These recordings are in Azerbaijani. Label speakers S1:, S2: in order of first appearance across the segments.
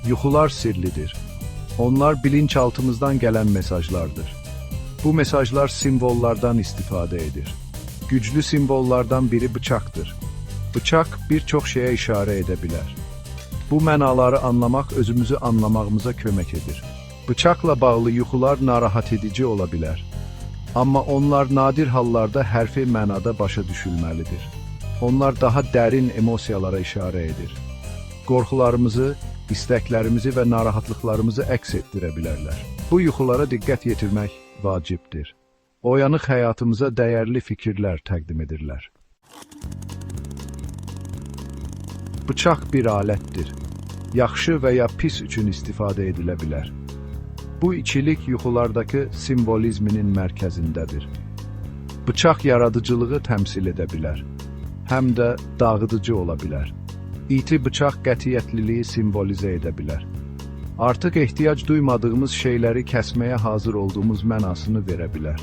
S1: Yuxular sirlidir. Onlar bilinçaltımızdan gələn mesajlardır. Bu mesajlar simvollardan istifadə edir. Güclü simvollardan biri bıçaqdır. Bıçaq bir çox şeyə işarə edə bilər. Bu mənaları anlamaq özümüzü anlamağımıza kömək edir. Bıçaqla bağlı yuxular narahat edici ola bilər. Amma onlar nadir hallarda hərfi mənada başa düşülməlidir. Onlar daha dərin emosiyalara işarə edir. Qorxularımızı, istəklərimizi və narahatlıqlarımızı əks etdirə bilərlər. Bu yuxulara diqqət yetirmək vacibdir. Oyanıq həyatımıza dəyərli fikirlər təqdim edirlər. Bıçaq bir alətdir. Yaxşı və ya pis üçün istifadə edilə bilər. Bu ikilik yuxulardakı simvolizminin mərkəzindədir. Bıçaq yaradıcılığı təmsil edə bilər. Həm də dağıdıcı ola bilər. İti bıçaq qətiyyətliliyi simvolizə edə bilər. Artıq ehtiyac duymadığımız şeyləri kəsməyə hazır olduğumuz mənasını verə bilər.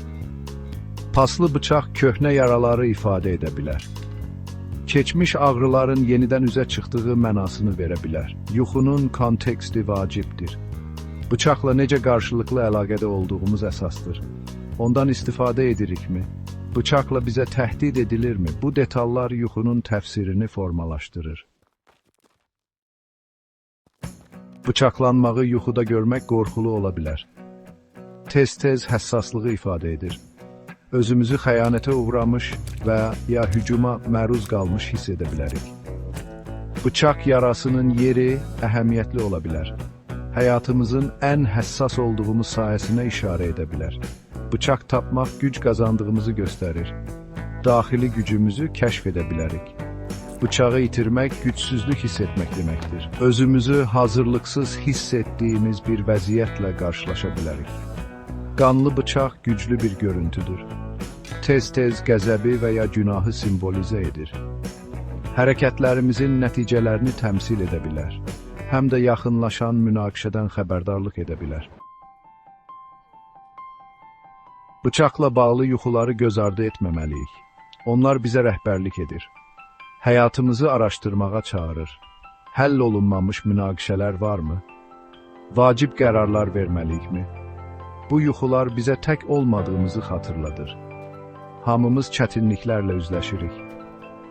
S1: Paslı bıçaq köhnə yaraları ifadə edə bilər. Keçmiş ağrıların yenidən üzə çıxdığı mənasını verə bilər. Yuxunun konteksti vacibdir. Bıçaqla necə qarşılıqlı əlaqədə olduğumuz əsasdır. Ondan istifadə edirikmi? Bıçaqla bizə təhdid edilirmi? Bu detallar yuxunun təfsirini formalaşdırır. Bıçaqlanmağı yuxuda görmək qorxulu ola bilər. Tez-tez həssaslığı ifadə edir. Özümüzü xəyanətə uğramış və ya hücuma məruz qalmış hiss edə bilərik. Bıçaq yarasının yeri əhəmiyyətli ola bilər. Həyatımızın ən həssas olduğumuz sahəsinə işarə edə bilər. Bıçaq tapmaq güc qazandığımızı göstərir. Daxili gücümüzü kəşf edə bilərik. Bıçağı itirmək gücsüzlük hiss etmək deməkdir. Özümüzü hazırlıqsız hiss etdiyimiz bir vəziyyətlə qarşılaşa bilərik. Qanlı bıçaq güclü bir görüntüdür. Tez-tez qəzəbi və ya günahı simvolizə edir. Hərəkətlərimizin nəticələrini təmsil edə bilər. Həm də yaxınlaşan münaqişədən xəbərdarlıq edə bilər. Bıçaqla bağlı yuxuları göz ardı etməməliyik. Onlar bizə rəhbərlik edir. Həyatımızı araşdırmağa çağırır. Həll olunmamış münaqişələr varmı? Vacib qərarlar verməliyikmi? Bu yuxular bizə tək olmadığımızı xatırladır. Hamımız çətinliklərlə üzləşirik.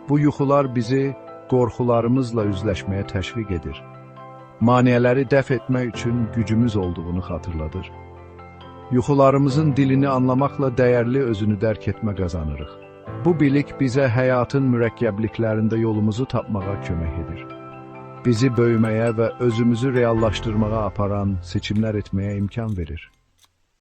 S1: Bu yuxular bizi qorxularımızla üzləşməyə təşviq edir. Maneələri dəf etmək üçün gücümüz olduğunu xatırladır. Yuxularımızın dilini anlamaqla dəyərli özünü dərk etmə qazanırıq. Bu bilik bizə həyatın mürəkkəbliklərində yolumuzu tapmağa kömək edir. Bizi böyüməyə və özümüzü reallaşdırmağa aparan seçimlər etməyə imkan verir.